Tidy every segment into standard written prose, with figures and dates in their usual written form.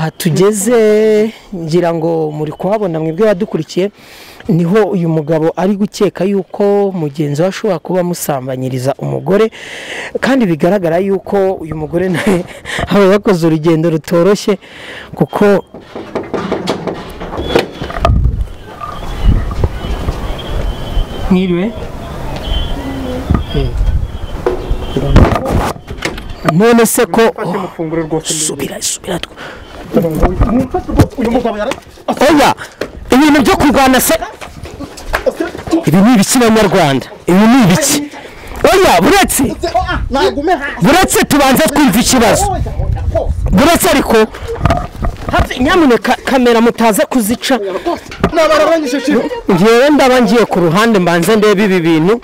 Aha tugeze ngira ngo muri kuhabona mwebwe badukurikiye, niho uyu mugabo ari gukeka yuko mugenzi we ashobora kuba amusambanyiriza umugore, kandi bigaragara yuko uyu mugore nawe aba yakoze urugendo rutoroshye, kuko mwiriwe none se ko subira subira oya ibintu byo kurwana se ibi ni ibiki banyarwanda, ibi ni ibiki? Oya buretse tubanze twumva ikibazo, buretse ariko nyamuneka kamera mutaza kuzica, ngewe ndaba ngiye ku ruhande mbanze ndebe ibi bintu.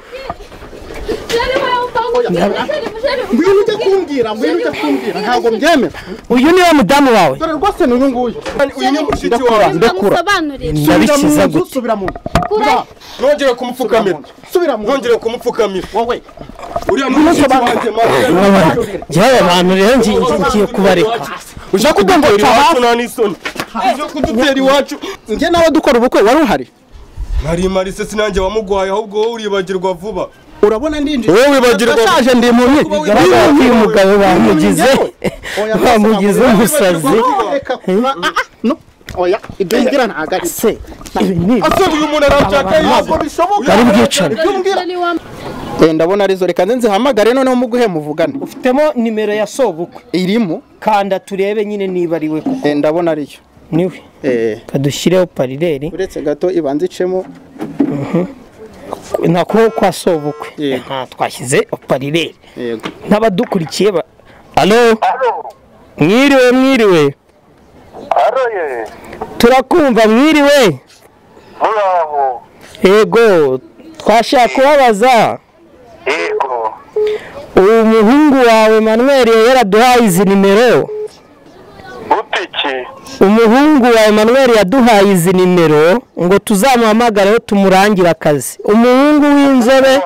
Ngwino ujye kumbwira, ngwino ujye kumbwira, ntabwo mbyemera. Uyu niwe mudamu wawe? Dore rwose ni uyu nguyu. Uyu ni mushiki wawe. Ndakura. Ndabikiza gute? Subira mu nzu. Nongere kumupfukamira. Subira mu nzu. Nongere kumupfukamira. Wowe. Uriya mushiki wanjye mara. Njyewe abantu rero ngiye kubareka. Uje kudutera iwacu nta n'isoni. Uje kudutera iwacu. Njye nawe dukora ubukwe wari uhari? Nari marise sinanjye wamuguhaye, ahubwo wowe uribagirwa vuba. Urabona ndinjije wowe wibagirwa ndashaje ndi impumyi. Uyu mugabo bamugize umusazi. No oya ibyo ngira ntago ari se ibi ni ase uyu muntu arashaka ntabwo bishoboka ari bwicane. Ndabona arizo, reka nzihamagare noneho muguhe muvugane. Ufitemo nimero ya sobukwe irimo, kanda turebe nyine niba ari we kuko ndabona ariyo niwe. Kadushyireho parireri uretse gato ibanze icemo nako kwa sobukwe. Twashyize parireri n'abadukurikiye. Allo, mwiriwe mwiriwe. Allo, turakumva mwiriwe. Muraho. Yego, twashaka kubabaza. Yego. Uwo muhungu wawe Manuel yaraduhaye izi nimero. Gutiki? Umuhungu wa Emmanuel yaduhaye izi nimero ngo tuzamuhamagareho tumurangire akazi. Umuhungu w'inzobe,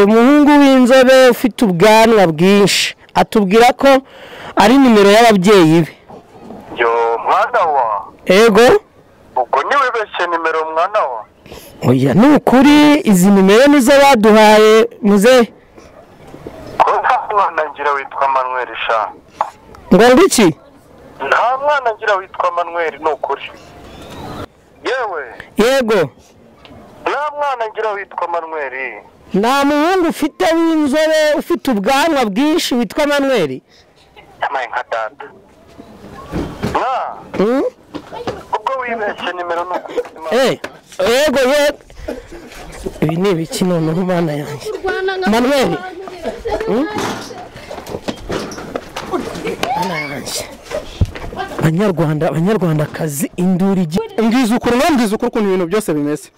umuhungu w'inzobe ufite ubwanwa bwinshi, atubwira ko ari nimero y'ababyeyi be. Yo mwana wa. Ego. Ubwo niwe beshe nimero mwana wa. Oya ni ukuri izi nimero nizo baduhaye muze. Ko nta mwana ngira witwa Manuel sha. Ngo iki? Nta mwana ngira witwa Manuel ni ukuri. Yewe. Yego. Nta mwana ngira witwa Manuel. Nta muhungu ufite w'inzobe ufite ubwanwa bwinshi witwa Manuel. Yamaye nka data. Na. Ubwo wibeshye nimero ni ukuri. Yego yego. Ibi ni ibiki noneho mana yanjye. Manuel. Mana yanjye. Abanyarwanda abanyarwandakazi induru ngize ukuri ngize ukuri ukuntu ibintu byose bimeze.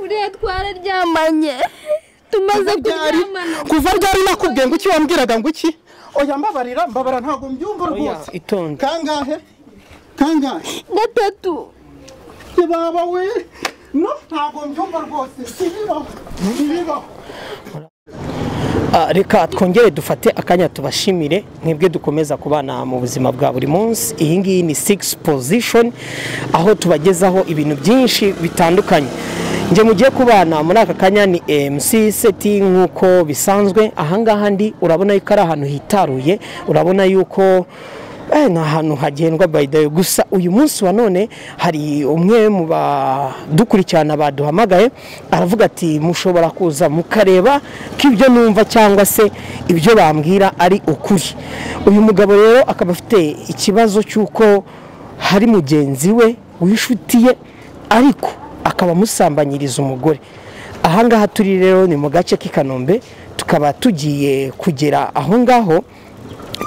Uriya twararyamanye tumaze kuryamana kuva ryari nakubwiye ngo iki wambwiraga ngo iki? Oya mbabarira mbabara ntabwo mbyumva rwose. Itonde. Kangahe? Kangahe? Gatatu. Baba we no ntabwo mbyumva rwose sibibaho sibibaho. Reka twongere dufate akanya tubashimire mwebwe dukomeza kubana mu buzima bwa buri munsi. Iyi ngiyi ni 6 position aho tubagezaho ibintu byinshi bitandukanye. Nje mugiye kubana muri aka kanya ni MC Seti nkuko bisanzwe. Ahangaha ndi urabona yuko ari ahantu hitaruye, urabona yuko ni ahantu hagendwa by the way. Gusa uyu munsi wa none hari umwe mu badukurikirana baduhamagaye aravuga ati mushobora kuza mukareba ko ibyo numva cyangwa se ibyo bambwira ari ukuri. Uyu mugabo rero akaba afite ikibazo cy'uko hari mugenzi we wishutiye ariko akaba amusambanyiriza umugore. Ahangaha turi rero ni mu gace k'i Kanombe, tukaba tugiye kugera aho ngaho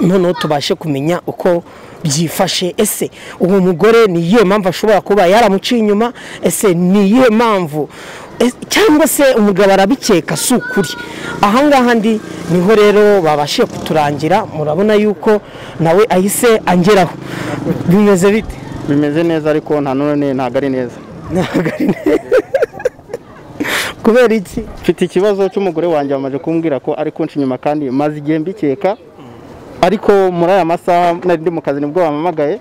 noneho tubashe kumenya uko byifashe. Ese uwo mugore ni iyihe mpamvu ashobora kuba yaramuciye inyuma? Ese ni iyihe mpamvu? Cyangwa se umugabo arabikeka si ukuri? Ahangaha ndi niho rero babashe kuturangira, murabona yuko nawe ahise angeraho. Bimeze bite? Bimeze neza ariko nta none ntago ari neza. Ntago ari neza. Kubera iki? Mfite ikibazo cy'umugore wanjye wamaze kumbwira ko ari kunca inyuma kandi maze igihe mbikeka, ariko muri aya masaha nari ndi mu kazi nibwo bampamagaye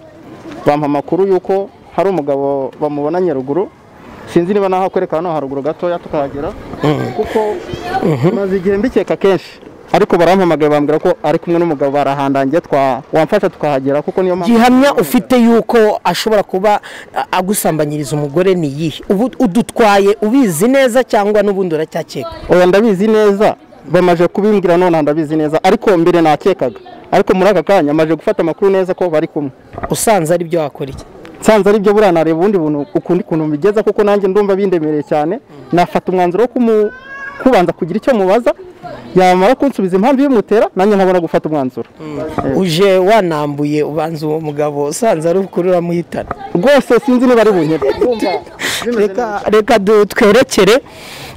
Bampa amakuru yuko hari umugabo bamubona Nyaruguru. Sinzi niba naho akwereka hano haruguru gatoya tukahagera, kuko maze igihe mbikeka kenshi, ariko barampamagaye bambwira ko ari kumwe n'umugabo barahandangiye, wamfasha tukahagera kuko niyo mpamvu. Gihamya ufite yuko ashobora kuba agusambanyiriza umugore ni iyihe? Ubu udutwaye ubizi neza cyangwa n'ubundi uracyakeka? Oya, ndabizi neza, bamaje kubimbwira none ndabizi neza, ariko mbere nakekaga, ariko muri aka kanya amaje gufata amakuru neza ko bari kumwe. Usanze ari byo wakora iki? Nsanze ari byo buriya nareba ubundi buntu ukundi kuntu mbigeza, kuko nanjye ndumva bindemereye cyane. Nafata umwanzuro wo kubanza kugira icyo mubaza, yamara kunsubiza impamvu ibimutera nanjye nkabona gufata umwanzuro. Uje wanambuye ubanza uwo mugabo usanze ari ukuri uramuhitana rwose, sinzi niba ari bunyere. Reka twerekere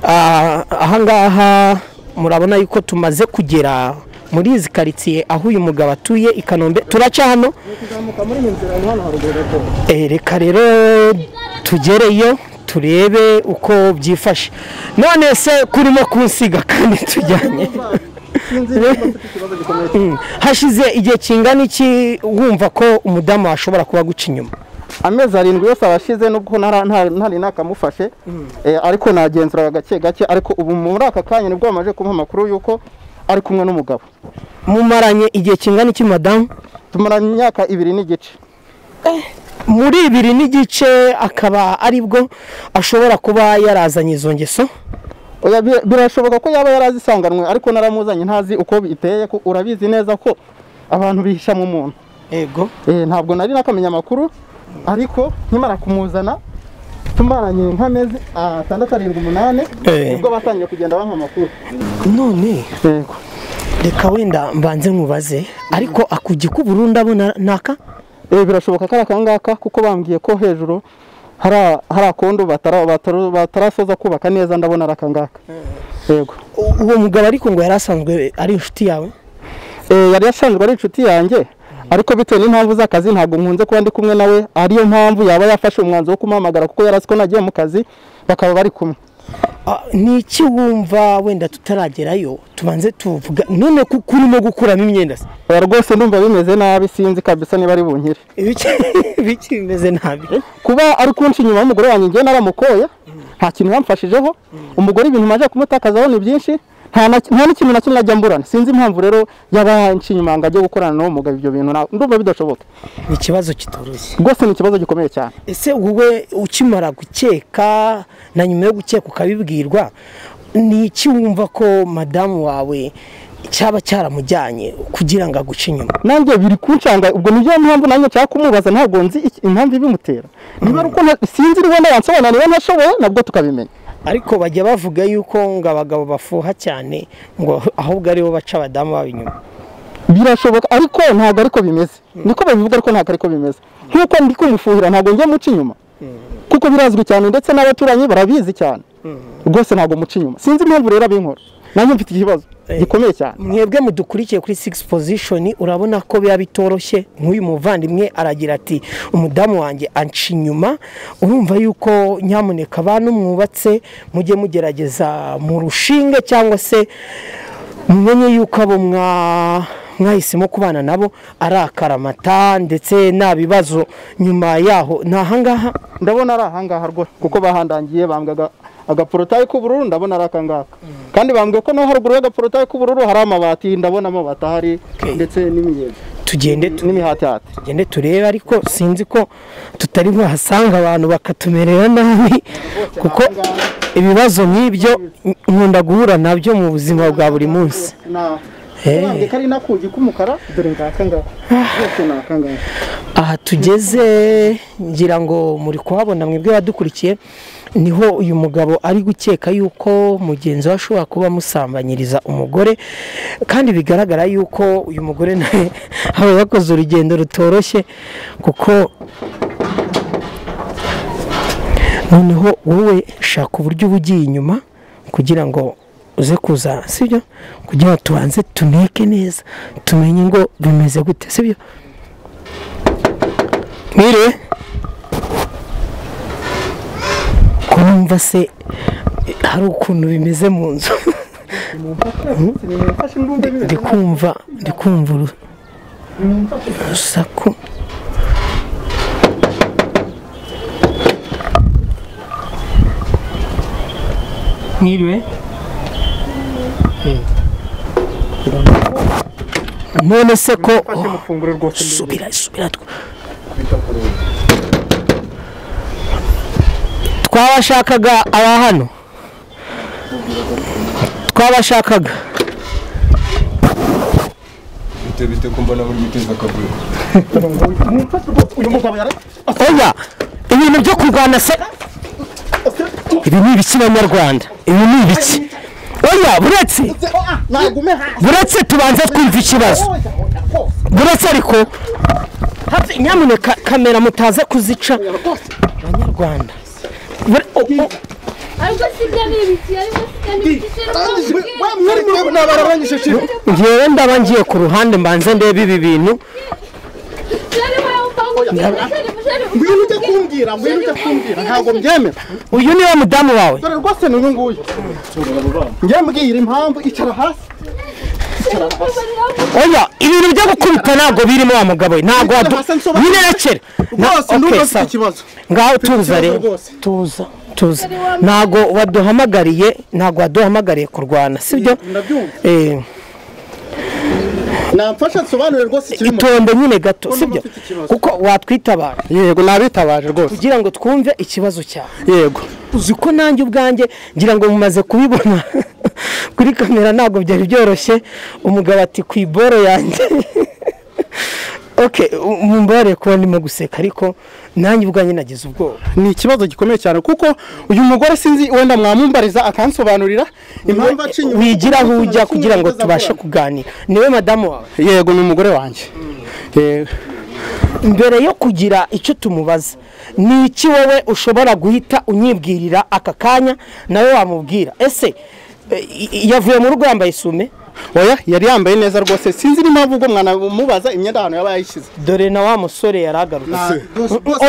ahangaha. Murabona yuko tumaze kugera muri izi karitsiye aho uyu mugabo atuye i Kanombe. Turaca hano, reka rero tugereyo turebe uko byifashe. None se kurimo kunsiga kandi tujyanye? Hashize igihe kingana iki wumva ko umudamu ashobora kuba guca inyuma? Amezi 7 yose abashize, nubwo ntari nakamufashe, ariko nagenzuraga gake gake, ariko ubu muri aka kanya nibwo bamaje kumpa amakuru yuko ari kumwe n'umugabo. Mumaranye igihe kingana iki madamu? Tumaranye imyaka 2 n'igice. Muri 2 n'igice akaba aribwo ashobora kuba yarazanye izo ngeso? Oya, birashoboka ko yaba yarazisanganwe, ariko naramuzanye ntazi uko biteye, ko urabizi neza ko abantu bihisha mu muntu. Yego. Ntabwo nari nakamenya amakuru, ariko nkimara kumuzana tumaranye nk'amezi 6 7 8 ubwo batangiye kugenda bampa amakuru. None yego, reka wenda mbanze nkubaze, ariko akugi ku Burundi abona naka? Birashoboka ko akangaka, kuko bambwiye ko hejuru hari akondo batarasoza kubaka neza, ndabona arakangaka. Yego. Uwo mugabo ariko ngo yarasanzwe ari inshuti yawe? Yari yasanzwe ari inshuti yanjye, ariko bitewe n'impamvu z'akazi ntabwo nkunze kuba ndi kumwe nawe, ariyo mpamvu yaba yafashe umwanzuro wo kumuhamagara, kuko yarazi ko nagiye mu kazi bakaba bari kumwe. Ni iki wumva wenda tutaragerayo tubanze tuvuga none kuko urimo gukuramo imyenda se? Rwose ndumva bimeze nabi, sinzi kabisa niba ari bunkire. Ibiki bimeze nabi? Kuba ari kunshi inyuma y'umugore wanjye, ngiye naramukoye, nta kintu yamfashijeho. Umugore ibintu maje kumutakazaho ni byinshi, nta n'ikintu na kimwe ajya mburana. Sinzi impamvu rero yaba nshi inyuma ngo ajye gukorana n'uwo mugabo, ibyo bintu ndumva bidashoboka. Ni ikibazo kitoroshye rwose, ni ikibazo gikomeye cyane. Ese wowe ukimara gukeka na nyuma yo gukeka ukabibwirwa, ni iki wumva ko madamu wawe cyaba cyaramujyanye kugira ngo aguce inyuma? Nanjye biri kuncanga, ubwo nibyo mpamvu nanjye nshaka kumubaza, ntabwo nzi impamvu ibimutera. Niba ari uko sinzi niba nayansobanura, niba ntashoboye nabwo tukabimenya. Ariko bajya bavuga yuko ngo abagabo bafuha cyane, ngo ahubwo aribo baca abadamu babo inyuma. Birashoboka, ariko ntabwo ariko bimeze. Niko babivuga, ariko ntabwo ariko bimeze. Nkuko ndi kumufuhira ntabwo njya muca inyuma, kuko birazwi cyane ndetse n'abaturanyi barabizi cyane. Rwose ntabwo muca inyuma, sinzi impamvu rero abinkora. Nanjye mfite ikibazo gikomeye cyane. Mwebwe mudukurikiye kuri 6 position, urabona ko biba bitoroshye. Nk'uyu muvandimwe aragira ati umudamu wanjye anca inyuma. Urumva yuko nyamuneka abantu mwubatse mujye mugerageza mu rushinge, cyangwa se mumenye yuko abo mwahisemo kubana nabo ari akaramata, ndetse nta bibazo nyuma yaho. Ni ahangaha ndabona ari ahangaha rwose, kuko bahandangiye bambwaga agaporotayi k'ubururu, ndabona ari akangaka. Kandi bambwiye ko no haruguru y'agaporotayi k'ubururu hari amabati, ndabona amabati ahari ndetse n'imiyenzi. Tugende n'imihatihati, tugende turebe, ariko sinzi ko tutari buhasanga abantu bakatumerera nabi, kuko ibibazo nk'ibyo nkunda guhura nabyo mu buzima bwa buri munsi. Aha tugeze ngira ngo muri kuhabona mwebwe badukurikiye, niho uyu mugabo ari gukeka yuko mugenzi we ashobora kuba amusambanyiriza umugore, kandi bigaragara yuko uyu mugore nawe aba yakoze urugendo rutoroshye, kuko noneho wowe shaka uburyo uba ugiye inyuma kugira ngo uze kuza, sibyo? Kugira ngo tubanze tuneke neza tumenye ngo bimeze gute, sibyo? Mwiriwe? Kumva se hari ukuntu bimeze mu nzu? Ndikumva urusaku. Mwiriwe. None se ko subira subira twabashakaga aba hano twabashakaga bite kumbona muri guteza akavuyo. Oya ibintu byo kurwana se ibi ni ibiki banyarwanda, ibi ni ibiki? Oya buretse tubanze twumva ikibazo buretse, ariko nyamuneka kamera mutaza kuzica banyarwanda. Ngewe ndaba ngiye ku ruhande mbanze ndebe ibi bintu. Ngwino ujye kumbwira, ngwino ujye kumbwira, ntabwo mbyemera. Uyu niwe mudamu wawe? Dore rwose ni uyu nguyu. Njye mbwira impamvu, icara hasi. Oya ibintu byo gukubita ntabwo birimo wa mugabo we, ntabwo binerekera. Rwose ndumva mfite ikibazo. Ngaho tuza rero, tuza tuza. Ntabwo waduhamagariye, ntabwo waduhamagariye kurwana, sibyo? Ndabyumva. Namfasha nsobanure rwose ikirimo. Itonde nyine gato, sibyo? Kuko watwitabara. Yego nabitabaje rwose. Kugira ngo twumve ikibazo cyawe. Yego. Uzi ko nanjye ubwanjye ngira ngo mumaze kubibona kuri kamera ntabwo byari byoroshye, umugabo ati ku iboro yanjye. Okay, mumbare kuba ndimo guseka ariko nanjye ubwanjye nagize ubwoba. Ni ikibazo gikomeye cyane kuko uyu mugore sinzi wenda mwamumbariza akansobanurira impamvu acinya. Wigira aho ujya kugira ngo tubashe kuganira. Niwe madamu wawe? Yego ni umugore wanjye. Mbere yo kugira icyo tumubaza, ni iki wowe ushobora guhita unyibwirira aka kanya nawe wamubwira? Ese yavuye mu rugo yambaye isume? Oya yari yambaye neza rwose, sinzi n'impamvu ubwo mwana mubaza imyenda hano yaba yayishyize. Dore na wa musore yaragarutse.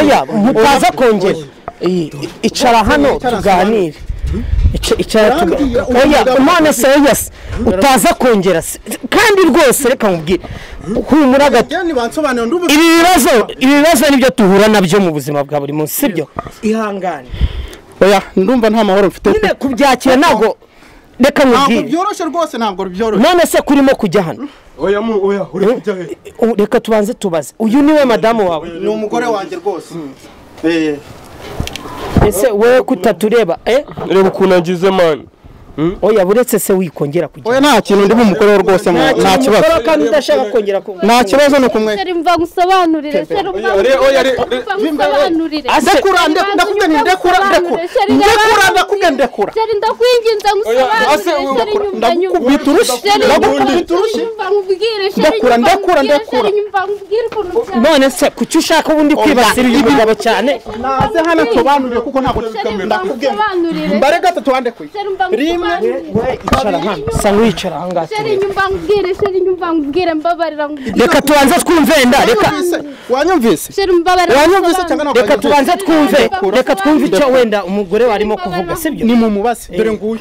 Oya mutaza kongera. Icara hano tuganire. Icara tuganire. Oya none se yes utaza kongera kandi rwose reka nkubwire humura gato. Ibi bibazo nibyo tuhura nabyo mu buzima bwa buri munsi, sibyo? Ihangane. Oya ndumva nta mahoro mfite. Nyine kubyakira ntabwo reka nkubwire. Ntabwo byoroshye rwose, ntabwo byoroshye. None se kurimo kujya hano? Oya mu oya uri kujya he? Reka tubanze tubaze. Uyu niwe madamu wawe? Ni umugore wanjye rwose. Ese wewe kutatureba Reba ukuntu angize man. Oya buretse se wikongera kujya. Oya nta kintu ndi bumukoreho rwose, nta kibazo. Kandi udashaka kongera ku. Nta kibazo no kumwe. Seri mva ngusobanurire, seri mva. Oya ngusobanurire. Ndekura ndakubwiye nti ndekura ndekura. Ndekura ndakubwiye ndekura. Seri ndakwinginze ngusobanurire. Ndakubita urushi. Ndakubita urushi. Ndekura ndekura ndekura. None se kuki ushaka ubundi kwibasira uyu mugabo cyane? Naze hano tubanurire kuko ntabwo ndakubwiye. Mbare gatatu wandekuye. Rimwe icara hano, sa nkwicara aha ngaha. Seri nyumva nkubwire, seri nyumva nkubwire, mbabarira nkubwire. Reka tubanze twumve nda, reka wanyumvise. Seri mbabarira. Wanyumvise cyangwa ntabwo? Reka tubanze twumve, reka twumve icyo wenda umugore warimo kuvuga, sibyo? Ni mumubaze, dore nguyu.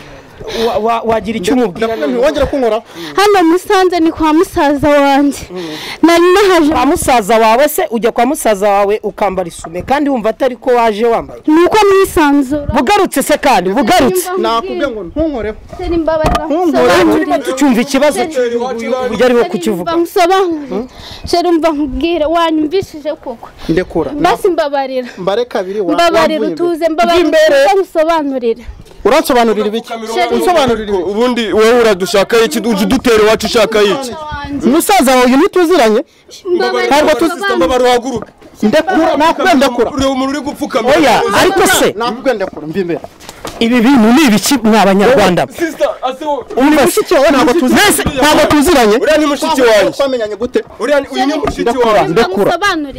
Wagira icyo umubwira? Wongera kunkoraho. Hano musanze ni kwa musaza wanjye. Nari nahaje. Kwa musaza wawe se ujya kwa musaza wawe ukambara isume kandi wumva atari ko waje wambaye? Nuko mwisanzura. Bugarutse se kandi bugarutse. Nakubwiye ngo ntunkoreho. Seri mbabarira. Turimo tucyumva ikibazo ujya ariho kukivuga. Seri mva nkubwire wanyumvishije koko. Ndekura. Basi mbabarira. Mbare kabiri wa. Mbabarira utuze mbabarira ngusobanurire. Uransobanurira ibiki? Unsobanurira ubundi wowe uradushaka iki? Uje udutera iwacu ushaka iki? Musaza wawe uyu ntituziranye? Ntabwo tuzi mbabara uhaguruke. Ndekura nakubwiye ndekura. Ureba umuntu uri gupfukamira. Oya ariko se nakubwiye ndekura mbi imbere. Ibi bintu ni ibiki mwa banyarwanda? Sister ase mushiki wawe ntabwo tuziranye. Ntabwo tuziranye. Uriya ni mushiki wanjye. Twamenyanye gute? Uriya uyu ni mushiki wanjye. Ndekura.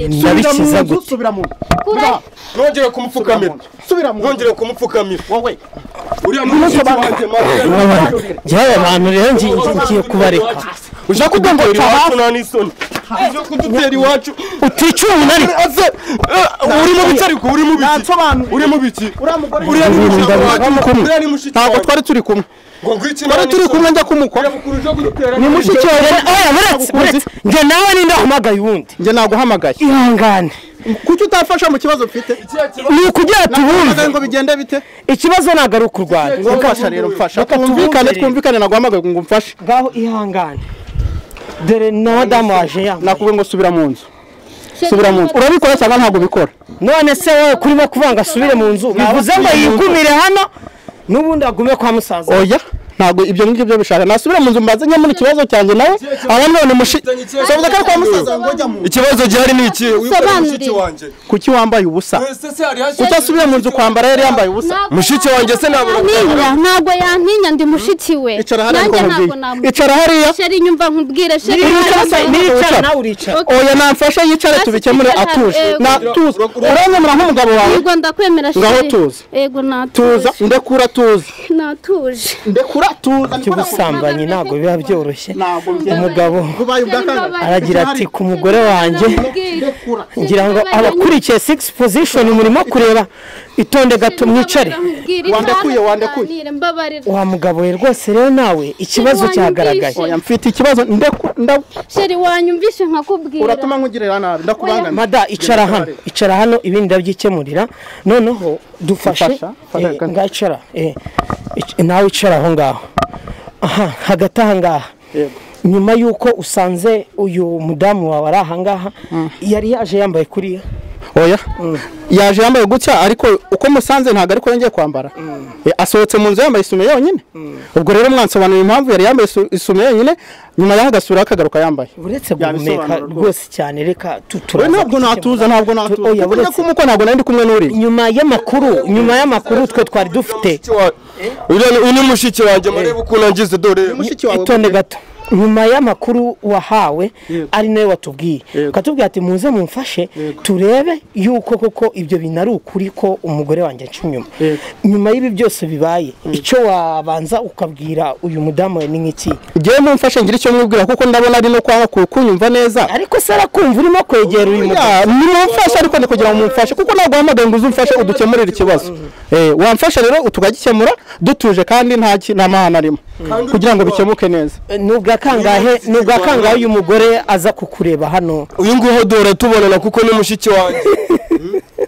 Ndabikiza gute? Subira mu. Nongere kumupfukamira. Subira mu. Nongere kumupfukamira. Wowe. Uriya ni mushiki wanjye. Njyewe abantu rero ngiye kubareka. Uje kudutera iwacu nta n'isoni. Uje kudutera iwacu. Utica umuntu ariko. Uri mu biki ariko uri mu biki? Uri mu biki? Uriya ni mushiki wanjye. Uriya ni mushiki wanjye. Ntabwo twari turi kumwe. Twari turi kumwe njya kumukwa. Ni mushiki wawe. Oya buretse buretse. Njye nawe ninde wahamagaye uwundi? Njye naguhamagaye. Ihangane. Kuki utafasha mu kibazo mfite? Ni ukugira tubumve ngo bigende bite? Ikibazo ntabwo ari ukurwana. Mfasha rero, mfasha. Twumvikane naguhamagaye ngo umfashe. Ngaho ihangane. Dore na madamu waje yambaye. Nakubwiye ngo subira mu nzu. Subira mu nzu. Urabikora cyangwa ntabwo ubikora? None se wowe kurimo kuvanga asubire mu nzu bivuze ngo yigumire hano n'ubundi agume kwa musaza? Oya, ntabwo ibyo ngibyo byo bishaka. Nasubira mu nzu mbaze nyamara ikibazo cyanjye nawe abandi none sobuza ko kwa musaza ngo jya mu. Ikibazo gihari ni iki? Mushiki wanjye. Kuki wambaye ubusa? Kutasubira mu nzu kwambara yari yambaye ubusa? Mushiki wanjye se nabura. Ntabwo yantinya, ndi mushiki we. Nanjye ntabwo namu. Icara hariya. Sheri nyumva nkubwire sheri. Nicara nawe uricara. Oya namfashe yicare tubikemure atuje. Na tuza. Uranyemera nk'umugabo wawe? Yego ndakwemera sheri. Ngaho tuza. Yego natuza. Tuza ndekura tuza. Natuje. Ndekura tuza. Cy'ubusambanyi ntabwo biba byoroshye. Umugabo aragira ati ku mugore wanjye ngira ngo abakurikiye six position murimo kureba itonde gato mwicare. Wandekuye. Wa mugabo we rwose rero nawe ikibazo cyagaragaye. Oya mfite ikibazo ndekura. Sheri wanyumvishe nkakubwira. Uratuma nkugirira nabi ndakubangana. Mada icara hano. Icara hano ibindi ndabyikemurira. Noneho dufashe ngacara. Nawe icara aho ngaho. Aha hagati aha ngaha. Nyuma yuko usanze uyu mudamu wawe ari aha ngaha yari yaje yambaye kuriya? Oya yaje yambaye gutya ariko uko musanze ntabwo ariko yongeye kwambara. Asohotse mu nzu yambaye isume yonyine. Ubwo rero mwansobanurira impamvu yari yambaye isume yonyine nyuma yaho agasura akagaruka yambaye. Uretse guhumeka rwose cyane reka tuturaza. Ntabwo natuza ntabwo natuza. Oya kumuko ntabwo nari kumwe n'uri. Nyuma y'amakuru twe twari dufite. Uyu ni mushiki wanjye murebe ukuntu angize dore. Itonde gato. Nyuma y'amakuru wahawe ari nawe watubwiye ukatubwira ati muze mumfashe turebe yuko koko ibyo bintu ari ukuri ko umugore wanjye aca inyuma. Nyuma y'ibi byose bibaye icyo wabanza ukabwira uyu mudamu we ni nk'iki? Ngewe mumfashe ngira icyo mwibwira kuko ndabona ari no kwanga kunyumva neza. Ariko se arakumva urimo kwegera uyu mugabo. Nimumfashe ariko ndi kugira ngo mumfashe kuko ntabwo wahamagaye ngo uze umfashe udukemurire ikibazo. Wamfasha rero tukagikemura dutuje kandi nta mahane arimo kugira ngo bikemuke neza. Nubwa kangahe uyu mugore aza kukureba hano? Uyu nguho dore tubonana kuko ni mushiki wanjye.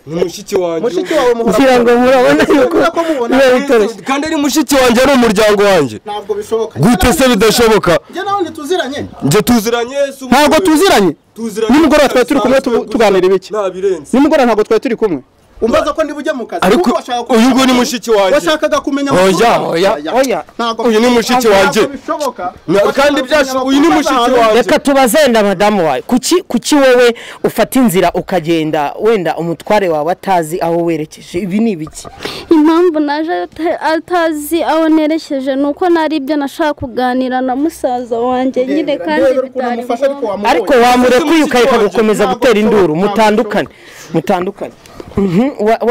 Ni mushiki wanjye. Mushiki wawe muhora. Ngira ngo murabona yuko kandi ari mushiki wanjye ari umuryango wanjye. Ntabwo bishoboka. Gute se bidashoboka? Njye nawe ntituziranye. Njye tuziranye. Ntabwo tuziranye. Nimugoroba twari turi kumwe tuganira ibiki? Nimugoroba ntabwo twari turi kumwe. Umbaza ko ndiba ujya mu kazi. Ariko uyu nguyu ni mushiki wanjye. Washakaga kumenya. Oya oya. Uyu ni mushiki wanjye. Kandi byashoboka uyu ni mushiki wanjye. Reka tubazenda madamu wawe. Kuki wowe ufata inzira ukagenda wenda umutware wawe atazi aho werekeje? Ibi ni ibiki? Impamvu naje atazi aho nerekeje nuko nari ibyo nashaka kuganira na musaza wanjye nyine kandi bitari. Ariko wamurekuye ukareka gukomeza gutera induru mutandukane.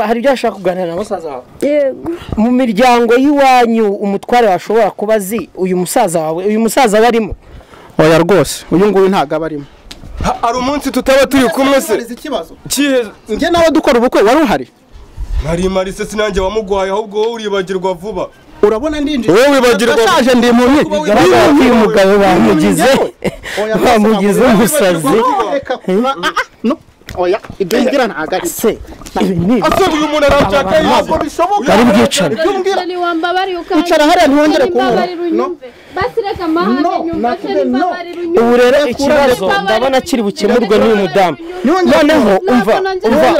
Hari ibyo ashaka kuganira na musaza wawe? Yego. Mu miryango y'iwanyu umutware washobora kuba azi uyu musaza wawe, uyu musaza barimo? Oya rwose, uyu nguyu ntabwo aba arimo. Hari umunsi tutaba turi kumwe se? Njye nawe dukora ubukwe wari uhari? Nari mari se sinanjye wamuguhaye ahubwo wowe uribagirwa vuba. Urabona ndinjije. Wowe wibagirwa. Ndashaje ndi impumyi. Uyu mugabo bamugize umusazi. No. Oya, ibyo ngira ntabwo ari se. Ase uyu muntu arashaka ntabwo bishoboka. Ari bwicare. Icara hariya ntiwongere kunkora. Ubu rero ikibazo ndabona kiri bukemurwe n'uyu mudamu. Noneho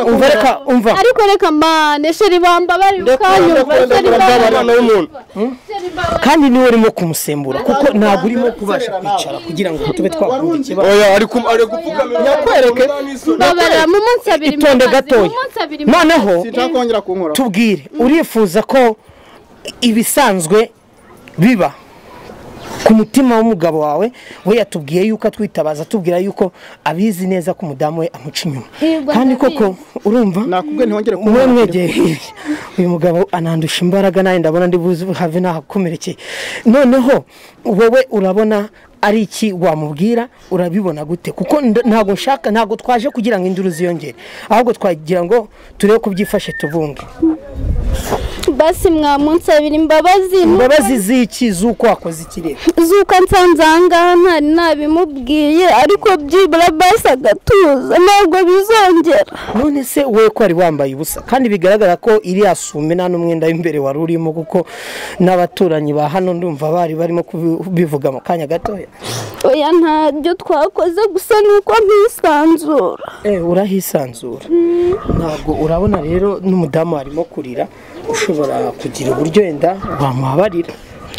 umva reka umva. Ariko reka mane sheri bambabari ukanyumva sheri bambabari. Kandi niwe urimo kumusembura kuko ntabwo urimo kubasha kwicara kugira ngo tube twakunda ikibazo. Oya ari gupfukamira. Nyakwereke. Mu munsi abiri itonde gatoya. Noneho tubwire urifuza ko ibisanzwe biba ku mutima w'umugabo wawe? We yatubwiye yuko atwitabaza atubwira yuko abizi neza ko umudamu we amuca inyuma. Kandi koko urumva nakubwe ntihongere kumwe mwegeye uyu mugabo anandusha imbaraga nawe ndabona ndi buze have nahakomerekeye. Noneho wowe urabona ari iki wamubwira? Urabibona gute? Kuko ntabwo nshaka, ntabwo twaje kugira ngo induru ziyongere, ahubwo twagira ngo turebe ko byifashe tubunge. Basi mwamunsabira imbabazi. Imbabazi z'iki? Z'uko wakoze ikirere? Z'uko nsanze aha ngaha ntari nabimubwiye, ariko byibura basi agatuza, ntabwo bizongera. None se wowe ko wari wambaye ubusa, kandi bigaragara ko iriya sume nta n'umwenda w'imbere wari urimo, kuko n'abaturanyi ba hano ndumva bari barimo kubivuga mu kanya gatoya. Oya ntabyo twakoze, gusa nuko mpisanzura. Urahisanzura. Ntabwo urabona rero n'umudamu arimo kurira, ushobora kugira uburyo wenda wamuhabarira.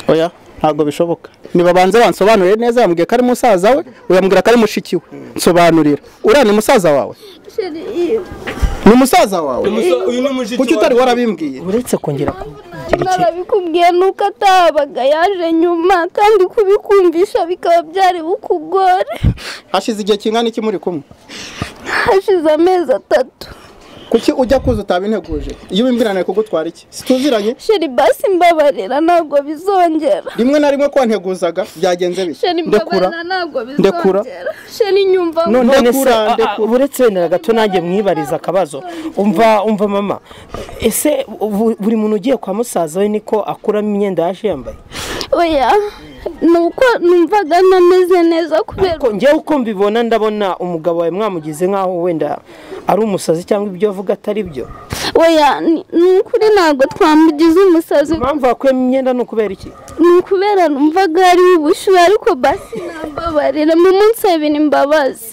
Oya ntabwo bishoboka. Nibabanze bansobanurire neza, yambwiye ko ari musaza we, uyambwira ko ari mushiki we. Nsobanurira. Uriya ni musaza wawe? Ni musaza wawe? Kuki utari warabimbwiye? Uretse kongera kugira iki? Narabikubwiye nuko atabaga yaje nyuma, kandi kubikumvisha bikaba byari bukugore. Hashize igihe kingana iki muri kumwe? Hashize amezi 3. Kuki ujya kuza utabinteguje? Iyo ubimbwirana kugutwara iki? Situziranye? Sheri basi mbabarira, ntabwo bizongera. Rimwe na rimwe ko wanteguzaga byagenze bite? Ndekura, ntabwo bizongera. Sheri nyumva. None se uretse wenda gato nanjye mwibariza akabazo. Umva mama, ese buri muntu ugiye kwa musaza we niko akuramo imyenda yaje yambaye? Oya, nuko numvaga nameze neza kubera ko njye uko mbibona ndabona umugabo wawe mwamugize nkaho wenda ari umusazi cyangwa ibyo avuga atari byo. Oya, nukuri ntabwo twamugize umusazi. Impamvu wakuyemo imyenda ni ukubera iki? Ni ukubera numvaga ari ubushyuhe, ariko basi nambabarira mu munsi abiri imbabazi.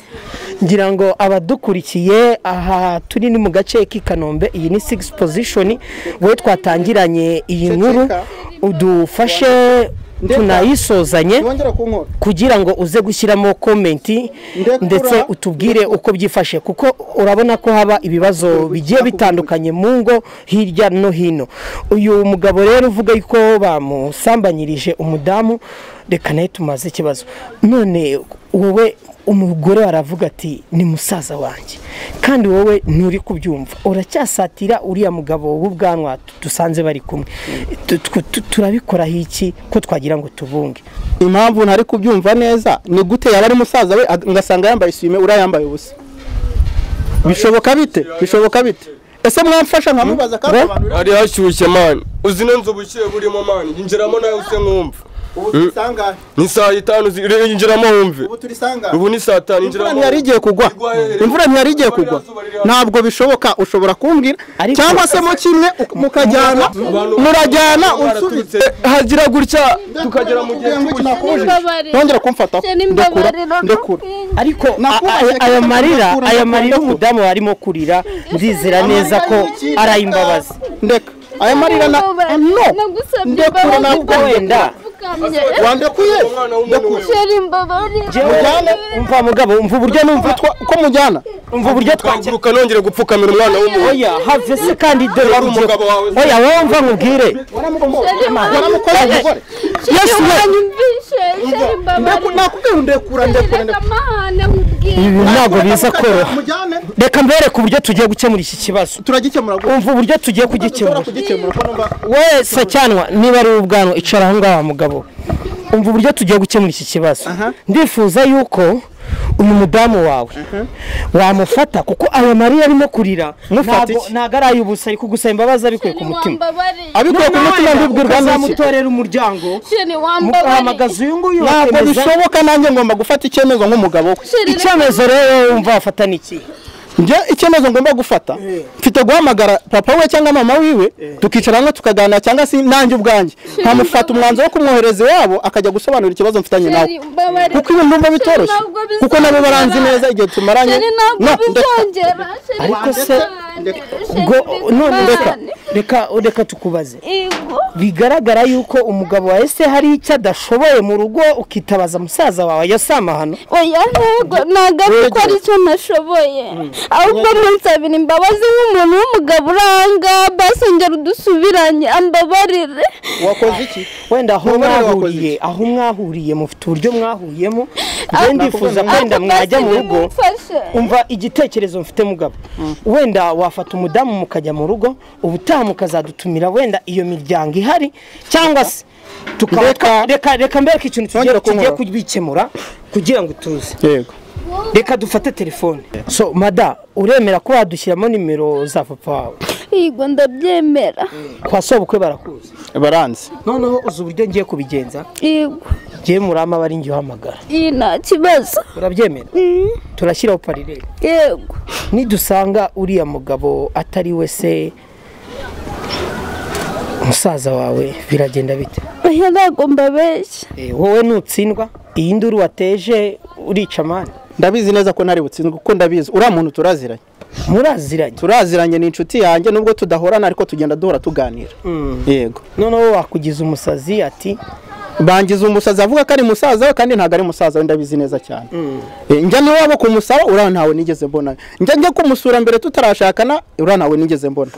Ngira ngo abadukurikiye aha turi ni mu gace k'i Kanombe, iyi ni 6 position, we twatangiranye iyi nkuru udufashe tunayisozanye kugira ngo uze gushyiramo comment ndetse utubwire uko byifashe, kuko urabona ko haba ibibazo bigiye bitandukanye mu ngo hirya no hino. Uyu mugabo rero uvuga yuko bamusambanyirije umudamu, reka naye tumaze ikibazo. None wowe umugore aravuga ati ni musaza wanjye, kandi wowe nturi kubyumva, uracyasatira uriya mugabo w'ubwanwa dusanze bari kumwe. Turabikoraho iki ko twagira ngo tubunge? Impamvu ntari kubyumva neza ni gute yaba ari musaza we ngasanga yambaye isume, uriya yambaye ubusa? Bishoboka bite? Bishoboka bite? Ese mwamfasha nkamubaza kandi abantu ari hashyushye man, uzi nzo ubushyuhe burimo man, injiramo nawe use nkumva. Ubu turisanga ni saa 5, injiramo wumve. Ubu turisanga ubu ni saa 5, injiramo. Imvura ntiyari igiye kugwa, imvura ntiyari igiye kugwa. Ntabwo bishoboka. Ushobora kumbwira cyangwa se mo kimwe mukajyana, murajyana unsubitse hagira gutya tukagera mu gihe nongera kumfata. Ndekura, ndekura. Ariko aya marira umudamu arimo kurira, ndizera neza ko ari imbabazi. Ndeka aya marira na no, ndekura ntabwo wenda wandekuye. Umva mugabo, umva uburyo numva ko mujyana, umva uburyo twaguruka nongere gupfukamira umwana w'umuntu. Oya have se kandi dore ari umugabo wawe. Oya wowe umva nkubwire, waramukoreye umugore. Yesu nakubwiye ndekura, ndekura. Ibi ntabwo biza koroha. Reka mbereke uburyo tugiye gukemura iki kibazo. Turagikemura. Umva uburyo tugiye kugikemura. We Sacyanwa, niba ari ubwanwa icara aho ngaho mugabo. Umva uburyo tugiye gukemura iki kibazo. Ndifuza yuko uyu mudamu wawe wamufata, kuko aya marira arimo kurira ntabwo ari ay'ubusa, ari kugusaba imbabazi abikuye ku mutima. Abikuye ku mutima mbibwirwa n'iki? Ukazamutorera umuryango, mukahamagaza uyu nguyu. Ntabwo bishoboka, nanjye ngomba gufata icyemezo nk'umugabo we. Icyemezo rero wumva wafata ni iki? Njye icyemezo ngomba gufata, mfite guhamagara papa we cyangwa mama wiwe, tukicara hamwe tukaganira, cyangwa se nanjye ubwanjye nkamufata umwanzuro wo kumwohereza iwabo akajya gusobanura ikibazo mfitanye nawe, kuko ibi ndumva bitoroshye, kuko nabo baranzi neza igihe tumaranye. Ariko se none reka tukubaze, bigaragara yuko umugabo wa ese hari icyo adashoboye mu rugo, ukitabaza musaza wawe yasamahano? Oya ntabwo ntabwo ari icyo nashoboye, ahubwo munsabira imbabazi nk'umuntu w'umugabo uranga, basi ngera udusubiranye ambabarire. Wakoze iki? Wenda aho mwahuriye, aho mwahuriye mufite uburyo mwahuriyemo, njye ndifuza kwenda mwajya mu rugo. Umva igitekerezo mfite mugabo, wenda wafata umudamu mukajya mu rugo, ubutaha mukazadutumira wenda iyo miryango ihari, cyangwa se reka mbereke ikintu tugiye kubikemura kugira ngo tuze. Yego. Reka dufate telefone. So mada, uremera ko wadushyiramo nimero za papa wawe? Yego ndabyemera. Kwa sobukwe barakuzi. Baranzi. Noneho uzi uburyo ngiye kubigenza? Yego. Ngiye murama bari ngiye uhamagara. Nta kibazo. Urabyemera? Turashyiraho parirere. Yego. Nidusanga uriya mugabo atari we se musaza wawe biragenda bite? Oya ntabwo mbabeshya. Wowe nutsindwa iyi nduru wateje urica amani. Ndabizi neza ko ntari butsindwe kuko ndabizi uriya muntu turaziranye. Muraziranye? Turaziranye, ni inshuti yanjye nubwo tudahorana ariko tugenda duhora tuganira. Yego. Noneho wakugiza umusazi ati bangiza umusazi avuga ko ari musaza we kandi ntabwo ari musaza we, ndabizi neza cyane. Njya niwabo kumusaba uriya ntawe nigeze mbona. Njya kumusura mbere tutarashakana uriya ntawe nigeze mbona.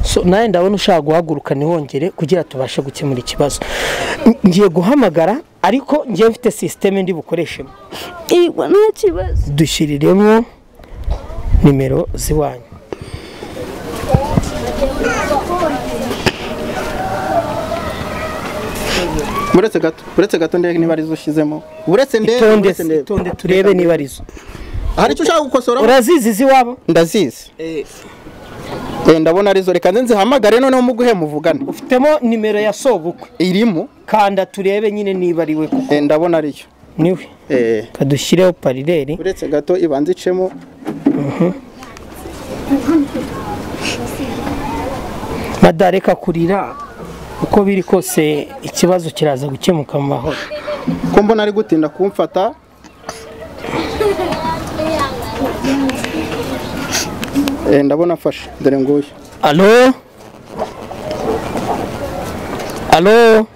So nawe ndabona ushaka guhaguruka ntiwongere kugira tubashe gukemura ikibazo. Ngiye guhamagara ariko ngiye mfite systeme ndi bukoreshemo. Yego nta kibazo. Dushyiriremo nimero ziwanyu. Uretse gato ndebe niba arizo ushyizemo. Uretse ndebe itonde turebe niba arizo. Hari icyo ushaka gukosora? Urazizi ziwabo? Ndazizi. Ndabona arizo, reka nze nzihamagare noneho muguhe muvugane. Ufitemo nimero ya sobukwe? Irimo. Kanda turebe nyine niba ari we kuko. Ndabona ariyo. Niwe. Kadushyireho parireri. Uretse gato ibanze icemo. Madareka kurira uko biri kose ikibazo kiraza gukemuka mu mahoro. Ko mbona ari gutinda kumfata. Ndabona afashe dore nguyu. Allo? Allo?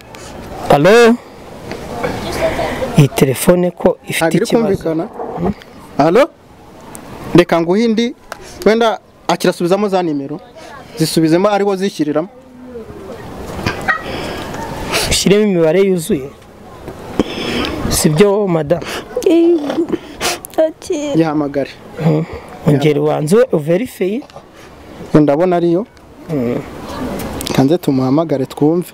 Allo? Iyi telefone ko ifite ikibazo. Allo? Reka nguhe indi wenda akirasubizamo za nimero zisubizemo ariwo zishyiriramo. Ushyiremo imibare yuzuye. Sibyo madam? Yahamagare. Ongera ubanze uverifeye. Ndabona ariyo. Kanze tumuhamagare twumve.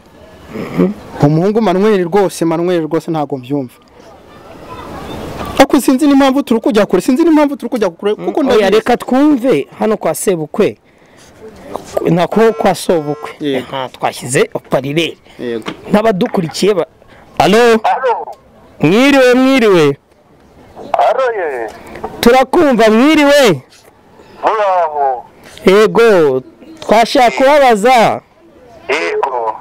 Umuhungu Manuel rwose, Manuel rwose ntago mbyumva. Ako sinzi n'impamvu turi kujya kure, sinzi n'impamvu turi kujya kure kuko ndabizi. Reka twumve hano kwa sebukwe. Nako kwa sobukwe. Twashyize parirere. Yego. N'abadukurikiye ba Allo? Allo. Mwiriwe mwiriwe. Allo ye. Turakumva mwiriwe. Muraho. Yego, twashaka kubabaza. Yego.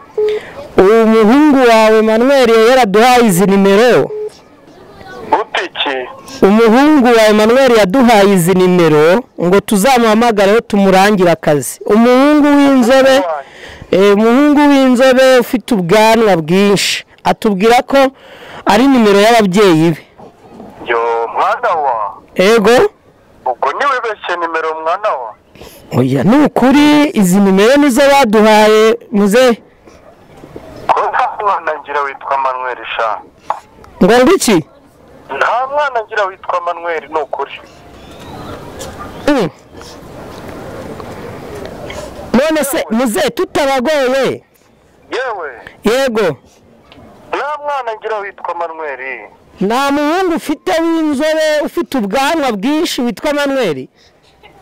Uwo muhungu wawe Manuel yaraduhaye izi nimero. Utiki. Umuhungu wa Emmanuel yaduhaye izi nimero ngo tuzamuhamagareho tumurangira akazi. Umuhungu w'inzobe, umuhungu w'inzobe ufite ubwanwa bwinshi atubwira ko ari nimero y'ababyeyi be. Yo mwana wa. Ego. Ubwo niwe beshe nimero mwana wa. Oya ni ukuri izi nimero nizo baduhaye muze. Ko nta mwana ngira witwa Manuel sha. Ngo ngiki? Nta mwana ngira witwa Manuel ni ukuri. None se muze tutabagoye. Yewe. Yego. Nta mwana ngira witwa Manuel. Nta muhungu ufite w'inzobe ufite ubwanwa bwinshi witwa Manuel.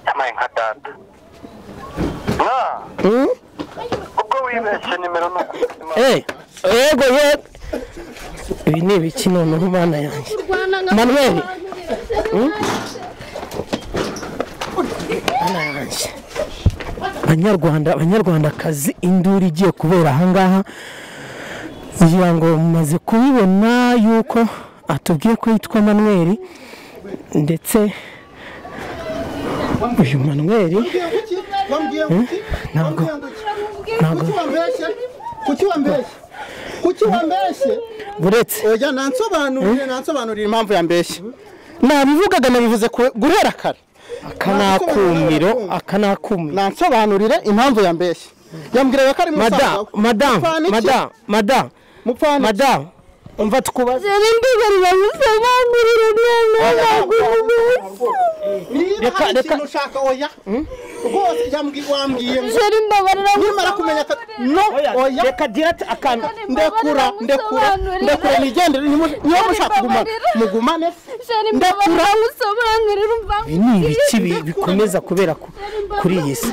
Yamaye nka data. Na. Ubwo wibeshye nimero ni ukuri. Yego yego. Ibi ni ibiki noneho mana yanjye. Manuel. Mana yanjye. Abanyarwanda, abanyarwandakazi, induru igiye kubera aha ngaha. Ngira ngo mumaze kubibona yuko atubwiye ko yitwa Manuel, ndetse uyu Manuel ntabwo Kuki wambeshye? Buretse. Oya nansobanurire impamvu yambeshye. Nabivugaga nabivuze guhera kare. Akanakumiro. Nansobanurire impamvu yambeshye. Yambwiraga ko ari musaza. Madam. Madam. Umva tukubaze. Reka ushaka oya. Rwose wambwiye ngo nimara kumenya no oya reka direct akantu ndekura nigendere niba mushaka kugumana mugumane Sheri mbabarira ngusobanurire umva. Ibi ni ibiki bikomeza kubera kuri iyi si?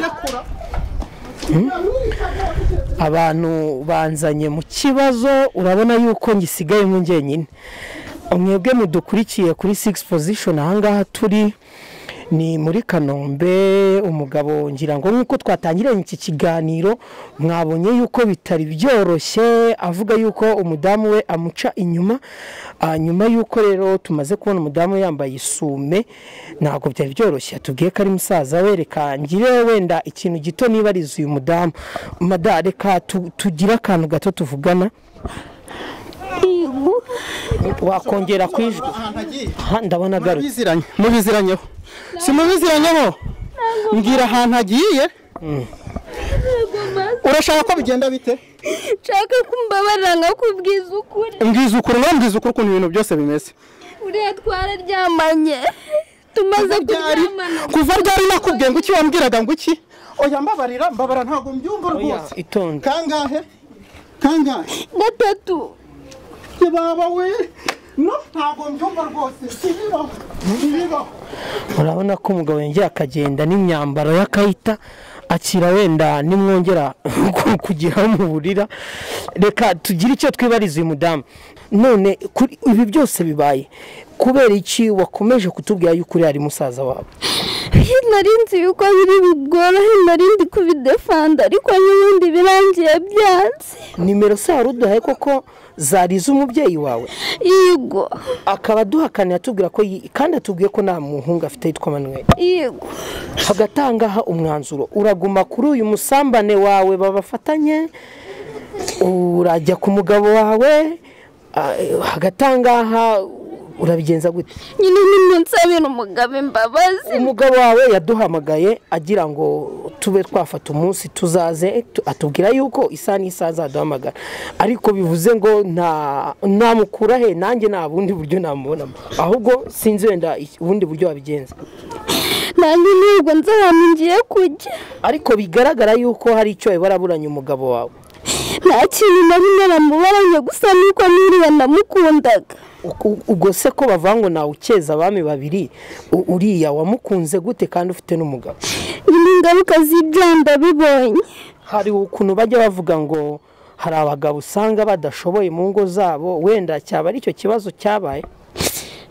Abantu banzanye mu kibazo, urabona yuko ngisigaye mu njyenyine. Mwebwe mudukurikiye kuri 6 position, ahangaha turi ni muri Kanombe. Umugabo ngira ngo nkuko twatangiranye iki kiganiro mwabonye yuko bitari byoroshye, avuga yuko umudamu we amuca inyuma. Nyuma yuko rero tumaze kubona umudamu yambaye isume, ntabwo byari byoroshye. Atubwiye ko ari musaza we. Reka ngire wenda ikintu gito nibariza uyu mudamu. Mada, reka tugire akantu gato tuvugana. Wakongera kwijwi? Ndabona agarutse. Mubiziranyeho. Si mubiziranyeho? Mbwira ahantu agiye. Urashaka ko bigenda bite? Nshaka kumbabarira nkakubwiza ukuri. Mbwiza ukuri, mbwiza ukuri ukuntu ibintu byose bimeze. Uriya twararyamanye. Tumaze kuryamana. Kuva ryari nakubwiye ngo iki wambwiraga ngo iki? Oya mbabarira, mbabara ntago mbyumva rwose. Itonde. Kangahe? Kangahe? Gatatu. Baba we. No, ntago mbyumva rwose. Sibibaho. Sibibaho. Urabona ko umugabo yongera akagenda n'imyambaro y'akayita akira, wenda nimwongera kugira mu burira. Reka tugire icyo twibariza uyu mudamu. None kuri ibi byose bibaye kubera iki wakomeje kutubwira yuko uri ari musaza wawe? Nari nzi yuko biri bugorohe, nari ndi kubidefanda, ariko n'ubundi birangiye byanze. Nimero se wari uduhaye koko zari iz'umubyeyi wawe? Yego. Akaba aduhakanira atubwira ko kandi atubwiye ko nta muhungu afite yitwa Manuel. Yego. Hagatangaha umwanzuro, uraguma kuri uyu musambane wawe babafatanye, urajya ku mugabo wawe, hagatangaha urabigenza gute? Nyine nimunsabira umugabo imbabazi. Umugabo wawe yaduhamagaye agira ngo tube twafata umunsi tuzaze, atubwira yuko isaha n'isaha azaduhamagara, ariko bivuze ngo ntamukura he, nanjye nta bundi buryo namubonamo, ahubwo sinzi wenda ubundi buryo wabigenza. Nanjye nubwo nzi ahantu ngiye kujya, ariko bigaragara yuko hari icyo baraburanye umugabo wawe. Nta kintu nari naramubaranye, gusa nuko nuriya namukundaga. Ubwo se ko bavuga ngo nawe ukeza abami babiri, uriya wamukunze gute kandi ufite n'umugabo? Ingaruka z'ibyo ndabibonye. Hari ukuntu bajya bavuga ngo hari abagabo usanga badashoboye mu ngo zabo, wenda cyaba ari cyo kibazo cyabaye.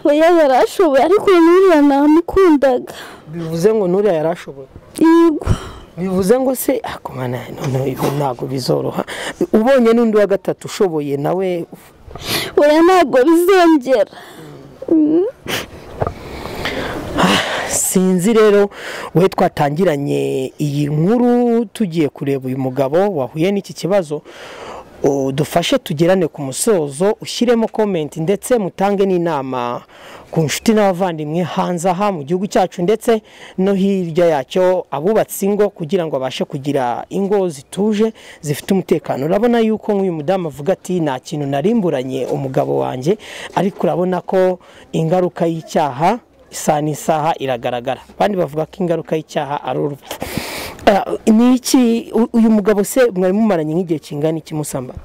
Oya yarashoboye, ariko nuriya namukundaga. Bivuze ngo nuriya yarashoboye? Yego. Bivuze ngo se akomana none ntabwo bizoroha. Ubonye n'undi wa gatatu ushoboye nawe? Oya ntabwo bizongera. Sinzi rero we twatangiranye iyi nkuru tugiye kureba uyu mugabo wahuye n'iki kibazo. Dufashe tugerane ku musozo, ushyiremo comment ndetse mutange n'inama ku nshuti n'abavandimwe hanze aha mu gihugu cyacu ndetse no hirya yacyo, abubatse ingo kugira ngo abashe kugira ingo zituje zifite umutekano. Urabona yuko nk'uyu mudamu avuga ati nta kintu narimburanye umugabo wanjye, ariko urabona ko ingaruka y'icyaha isaha n'isaha iragaragara. Abandi bavuga ko ingaruka y'icyaha ari urupfu. Ni iki uyu mugabo se mwari mumaranye nk'igihe kingana iki musambana?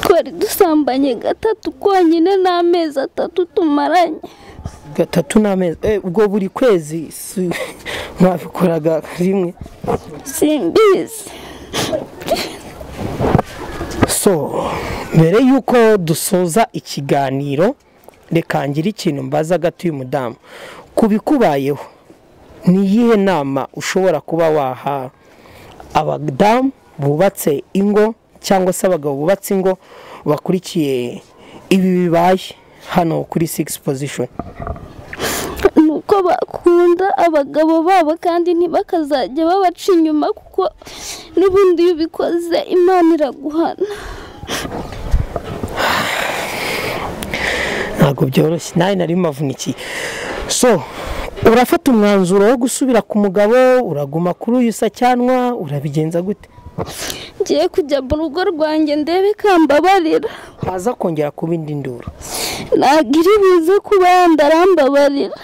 Twari dusambanye gatatu konyine n'amezi 3 tumaranye. Gatatu n'amezi, ubwo buri kwezi mwabikoraga rimwe? Simbizi. So mbere yuko dusoza ikiganiro, reka ngire ikintu mbaza gato uyu mudamu. Kubikubayeho ni iyihe nama ushobora kuba waha abadamu bubatse ingo cyangwa se abagabo bubatse ingo bakurikiye ibi bibaye hano kuri 6 position? Nuko bakunda abagabo babo kandi ntibakazajya babaca inyuma, kuko n'ubundi iyo ubikoze Imana iraguhana. Ntabwo byoroshye, nawe nari mavunikiye. So urafata umwanzuro wo gusubira ku mugabo, uraguma kuri uyu sacyanwa, urabigenza gute? Ngiye kujya mu rugo rwanjye ndebe kambabarira. Haza kongera kuba indi nduru? Ntabwo iri buze kuba ndarambabarira.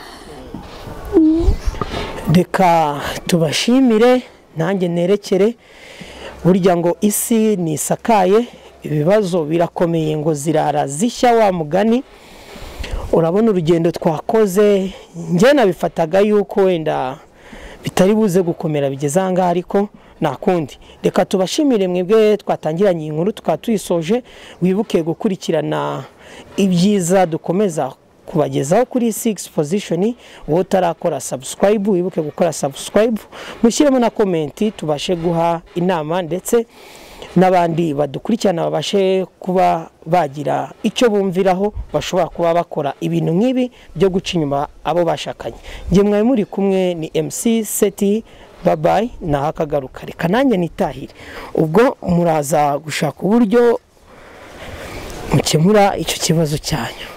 Reka tubashimire, nanjye nerekere. Burya ngo isi nisakaye, ibibazo birakomeye ngo zirara zishya wa mugani. Urabona urugendo twakoze, njye nabifataga yuko wenda bitari buze gukomera bigeze aha ngaha, ariko nta kundi. Reka tubashimire mwebwe twatangiranye iyi nkuru tukaba tuyisoje. Wibuke gukurikirana ibyiza dukomeza kubagezaho kuri 6 position. Wowe utarakora subscribe, wibuke gukora subscribe, mushyiremo na comment, tubashe guha inama ndetse n'abandi badukurikirana babashe kuba bagira icyo bumviraho, bashobora kuba bakora ibintu nk'ibi byo guca inyuma abo bashakanye. Njye mwari muri kumwe ni MC Seti, bye bye, naho akagaruka. Reka nanjye nitahire, ubwo muraza gushaka uburyo mukemura icyo kibazo cyanyu.